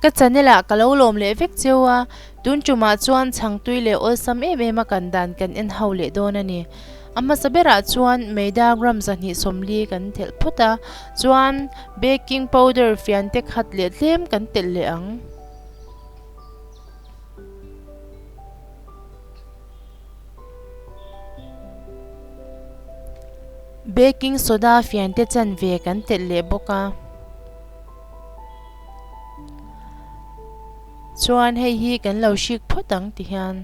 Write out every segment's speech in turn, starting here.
Ka channel ah ka lo lawm leh vek cheu a, tun tumah chuan chhang tui leh awlsam em em a kan dan kan en ho leh dawn a ni. A hmasa berah chuan maida gram 240 kan thelh phawt a, chuan baking powder fian te khat leh tlem kan telh leh ang. Baking soda fian te chanve kan telh leh bawk a. Chuan hei hi kan lo hrik phawt ang ti hian.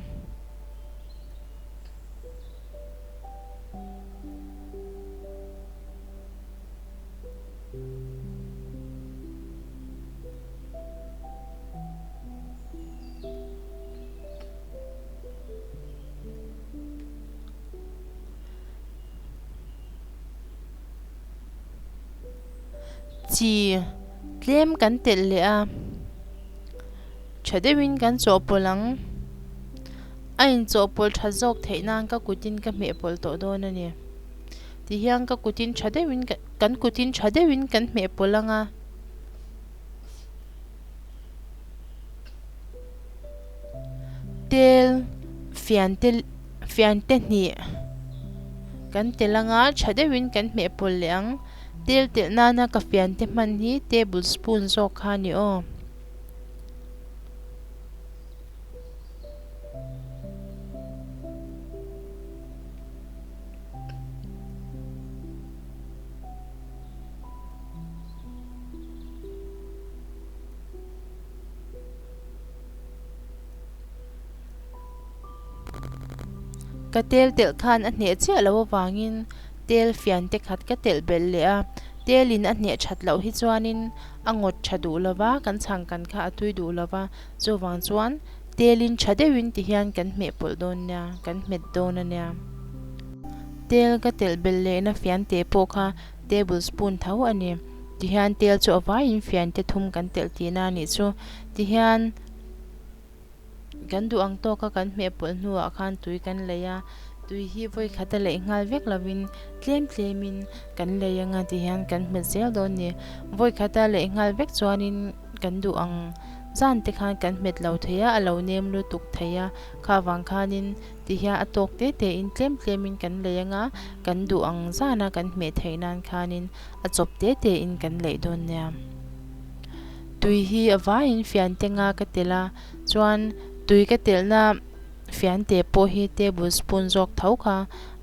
Chi tlem kan telh leh a, tha deuhin kan chawhpawlh ang. A inchawhpawlh tha zawk theih nan ka kutin ka hmehpawlh tawh dawn a ni. Tihian ka kutin tha deuhin kan kutin tha deuhin kan hmehpawlh ang a. Tel fian te fian te hnih kan telh anga tha deuhin kan hmeh pawlh leh ang tel telh nana ka fian te hman hi table spoon zawk kha a ni aw. Ka tel telh khan a hneh chiah loh avangin tel fian te khat ka telh belh leh a, telin a hneh that loh hi chuanin a ngawt tha duh lova, kan chhang kan kha a tui duh lova, chuvang chuan telin tha deuhin ti hian kan hmeh pawlh dawn nia, kan hmet dawn a nia. Tel ka telh belh lehna fian te pawh kha table spoon tho a ni. Tihian tel chu a vaiin fian te thum kan telh tihna a nih chu. Tihian kan duh ang tawka kan hmeh pawlh hnuah khan tui kan lei a, tui hi vawi khat a leih nghal vek lovin tlem tlemin kan lei anga tihian kan hmet zel dawn a ni. Vawi khat a leih nghal vek chuanin kan duh ang zan te khan kan hmet lo thei a, a lo nem lutuk thei a, kha vang khanin Tihian a tawk te te in tlem tlem in kan lei anga, kan duh ang zana kan hmeh theih nan khanin a chawp te te in kan leih dawn nia. Tui hi a vaiin fian te nga ka telh a, chuan tui ka telhna fian te pawh hi table spoon zawk tho kha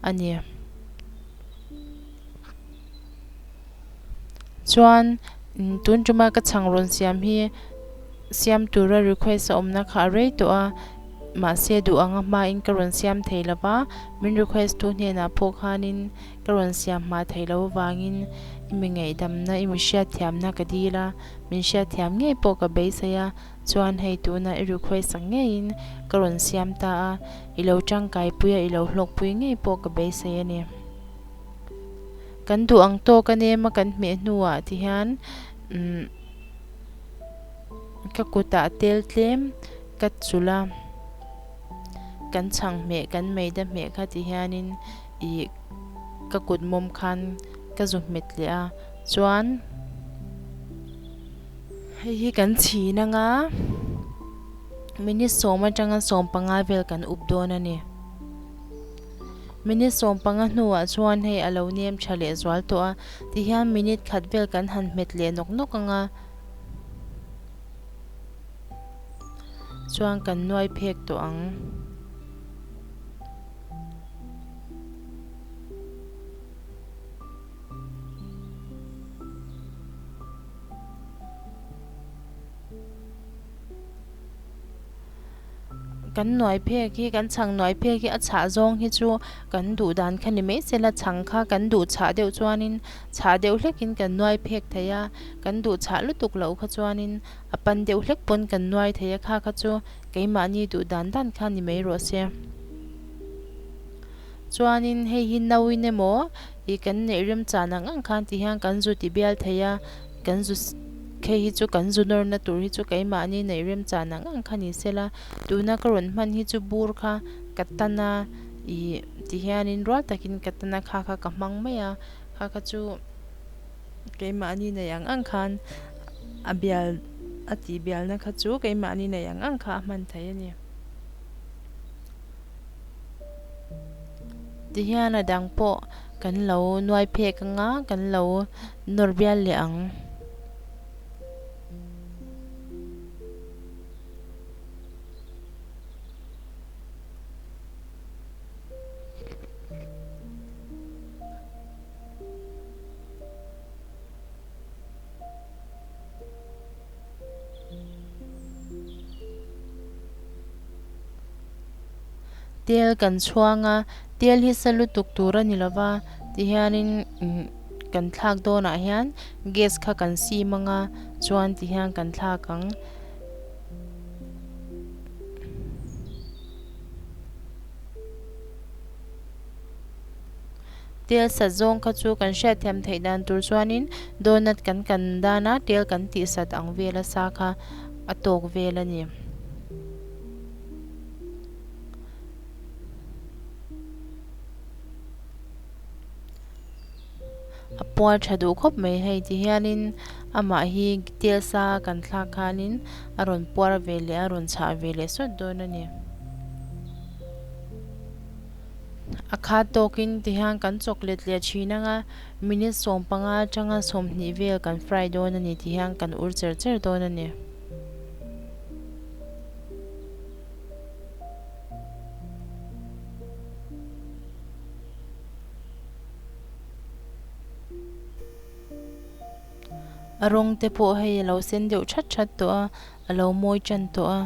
a ni. Chuan tun tuma ka chhang rawn siam hi siam tura request a awmna kha a rei tawh a, mahse duh anga hmain ka rawn siam thei lo va, min request tu hnenah pawh khanin ka rawn siam hma thei lo avangin i mi ngaihdamna i mi hriatthiamna ka dil a, min hriatthiam ngei pawh ka beisei a. Chuan hei tuna i request ang ngeiin ka rawn siam ta a, i lo tangkai pui a, i lo hlawkpui ngei pawh ka beisei a ni. Kan duh ang tawk a nem a kan hmeh hnuah ti hian umm ka kutah tel tlem ka chulh a, kan chhang hmeh kan maida hmeh kha ti hianin ih ka kut mawm khan ka zu hmet leh a, chuan. Hei hi kan chhin anga minute sawm atanga 15 vel kan up dawn a ni. Minute 15 hnuah chuan hei a lo nem tha leh zual tawh a, tihian minute khat vel kan han hmet leh nawk nawk anga chuan kan nuai phek tawh ang. Kan nuai phek hi kan chhang nuai phek hi a chhah zawng hi chu kan duh dan kha ni mai se la chhang kha kan duh chhah deuh chuanin chhah deuh hlekin kan nuai phek thei a, kan duh chhah lutuk loh kha chuanin a pan deuh hlek pawn kan nuai thei a kha kha chu keimahni duh dan dan kha ni mai rawh se. Chuanin hei hi no in emaw ih kan neih remchan ang ang khan ti hian kan zu ti bial thei a, kan zu hei hi chu kan zu nawrna tur hi chu keimahni neih remchan ang ang kha ni sela, tuna ka rawn hman hi chu bur kha ka tan a ih ti hianin rual takin ka tan a kha kha ka hmang mai a, kha kha chu keimahni neih ang ang khan a bial. A tih bialna kha chu keimahni neih ang ang kha a hman theih a ni. Tihian a dang pawh kan lo nuai phek anga kan lo nawr bial leh ang. Tel kan chhuang a tel hi sa lutuk tur a ni lo va tihianin umm kan thlak dawnah hian gas kha kan sim anga chuan tihian kan thlak ang. Tel sat zawng kha chu kan hriatthiam theih dan tur chuanin donut kan kan dan a, tel kan tih sat ang vel a sa kha a tawk vel a ni. A puar tha duh khawp mai hei ti hianin amah hi tel sa kan thlak khanin a rawn puar ve leh a rawn chhah ve leh sawt dawn a ni. A khat tawkin tihian kan chawk let leh thin ang a, minute 15 atanga 20 vel kan fry dawn a ni tihian kan ur cher cher dawn a ni. A rawng te pawh hei a lo sen deuh that that tawh a, a lo mawi tan tawh a,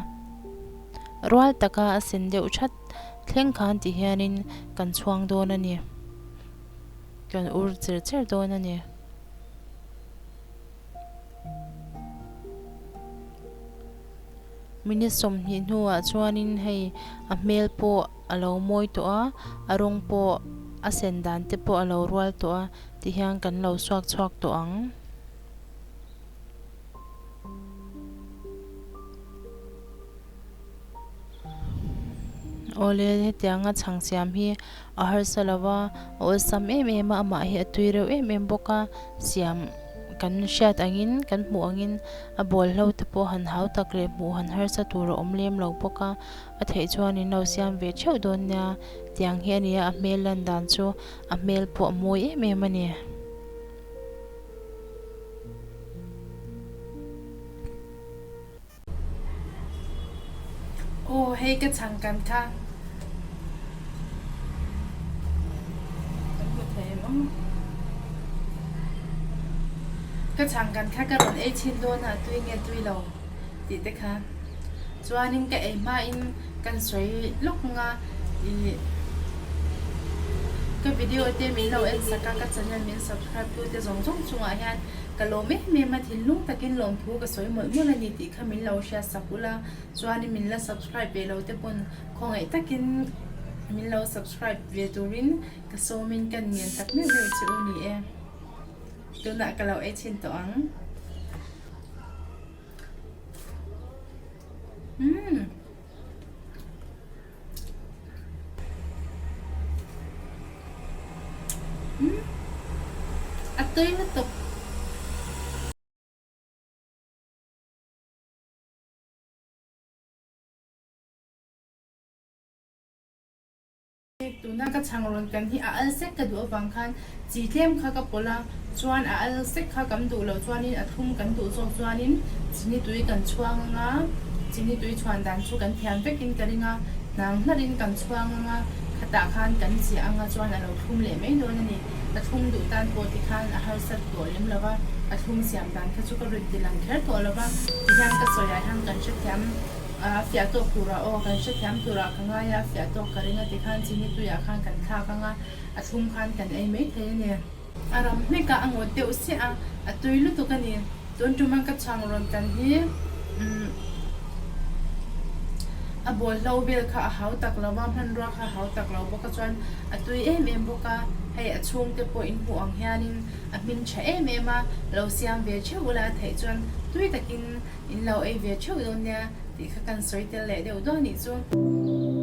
rual taka a sen deuh that thleng khan ti hianin kan chhuang dawn a ni, kan ur cher cher dawn a ni. Minute 20 hnuah chuanin hei a hmel pawh a lo mawi tawh a, a rawng pawh a sen dan te pawh a lo rual tawh a tihian kan lo suak chhuak tawh ang. Awle hetianga chhang siam hi a harsa lo va, a awlsam em em a, amah hi a tui reuh em em bawk a, siam kan hriat angin kan hmuh angin a bawlhlo te pawh han hau tak leh hmuh han harsa tur a awm lem lo bawk a, a theih chuan in lo siam ve theuh dawn nia, tiang hi a nia a hmel lan dan chu a hmel pawh a mawi em em a ni. Aw hei ka chhang kan kha. Kan hmu thei em aw. Ka chhang kan kha ka rawn ei chhin dawn a tui nge tui lo tih te kha. Chuanin ka ei hmain kan sawi lawk ang a ih ka video te min lo en sak a ka channel min subscribe tu te zawng zawng chungah hian Ka lawm em em a, thinlung takin lawmthu ka sawi mawlh mawlh a ni tih kha min lo hriat sak ula, chuanin min la subscribe ve lo te pawn khawngaih takin min lo subscribe ve turin ka sawmin ka ngen tak meuh meuh che u ni e. Tunah ka lo ei chhin tawh ang. Umm. A tui lutuk. Tuna ka chhang rawn kan hi a al sek ka duh avang khan chi tlem kha ka pawlh a, chuan a al sek kha kan duh loh chuanin a thlum kan duh zawk chuanin chini tui kan chhuang ang a, chini tui chhuan dan chu kan thiam vekin ka ring a, hnang hnarhin kan chhuang ang a, khatah khan kan chiah ang a chuan a lo thlum leh mai dawn a ni. A thlum duh tan pawh tikhan a harsat tawh lem lo va, a thlum siam dan kha chu ka rawn ti lang kher tawh lo va, tihian ka sawiah hian kan hrethiam a fiah tawk turah aw kan hrethiam turah ka ngai a, a fiah tawk ka ring a tikhan chini tuiah khan kan thlak ang a, a thlum khan kan ei mai thei a ni. A ram hmek a, a ngawt deuh siah a, a tui lutuk a ni. Tun tuma ka chhang rawn kan hi umm a bawlhlo vel kha a hau tak lo va, hmanrua kha a hau tak lo bawk a chuan a tui em em bawk a, hei a chhungte pawh in hmuh ang hianin a hmin tha em em a, lo siam ve theuh ula a theih chuan tui takin in lo ei ve theuh dawn nia tih kha kan sawi tel leh deuh duah a nih chu.